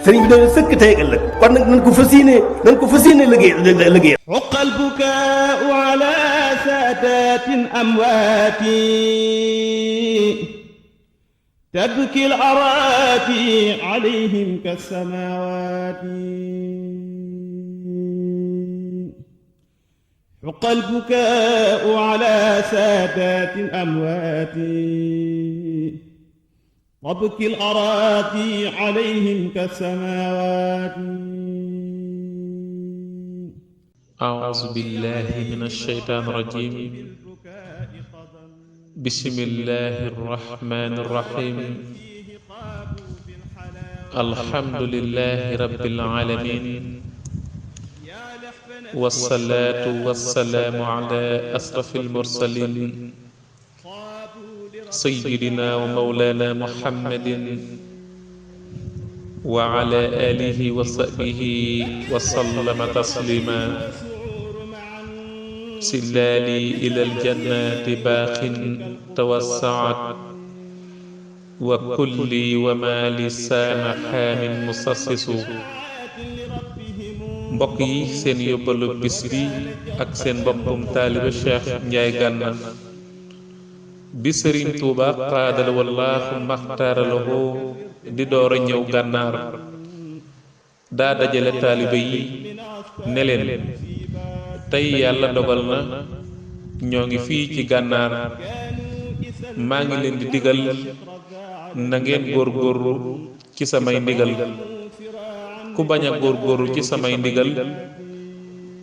sëriñ bi dañu sëkk tey ak ëllëg kon nag nañ ko fas yéene liggéey uqa albukaau ala saadatin amwaati tabki al-araati alayhim kas-samaawaati uqa albukaau ala saadatin amwaati tabki al-araati alayhim kas-samaawaati. أعوذ بالله من الشيطان الرجيم بسم الله الرحمن الرحيم الحمد لله رب العالمين والصلاة والسلام على أشرف المرسلين سيدنا ومولانا محمد وعلى آله وصحبه وسلم تسليما سلالي إلى الجنات باق توسعت وكلي وما لسان حام مصصص mbokk yi seen yóbbalu bis bi ak seen mbokkum taaliba Cheikh Ndiaye Gana bi Sëriñ Tuuba qaadal wallaahu maxtaaralahu di door a ñëw gànnaar daa dajale taaliba yi ne leen tey yàlla dogal na ñoo ngi fii ci gànnaar maa ngi leen di digal na ngeen góorgóorlu ci samay ndigal ku bañ a góorgóorlu ci samay ndigal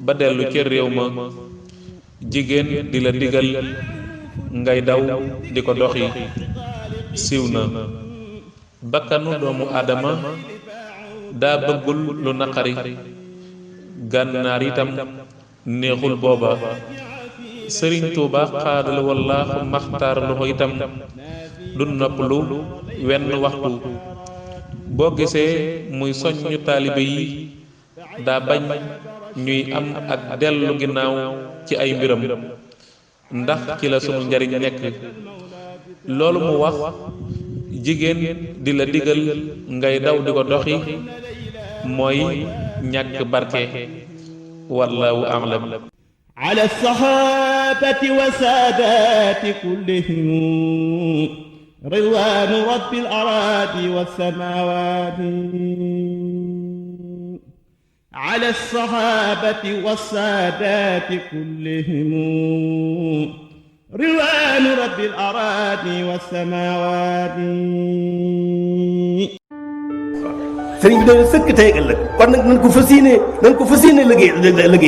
ba dellu ca réew ma jigéen di la digal ngay daw di ko doxi siiw na bakkanu doomu aadama daa bëggul lu naqari gànnaar itam neexul booba Sëriñ Tuuba xaadal wallaahu maxtaar lu ko itam du noppalu wenn waxtu boo gisee muy soññu taalibe yi daa bañ ñuy am ak dellu ginnaaw ci ay mbiram ndax ci la sunu njariñ nekk loolu mu wax jigéen di la digal ngay daw di ko doxi mooy ñàkk barke wallaahu a'lam. ala sahabati wa saadati kullihim ridwaanu rabbil araadi was samaawaati ala sahabati wa saadati kullihim ridwaanu rabbil araadi was samaawaati. sëriñ bi dañu sëkk tey ak ëllëg kon nag nañ ko fas yéene liggéey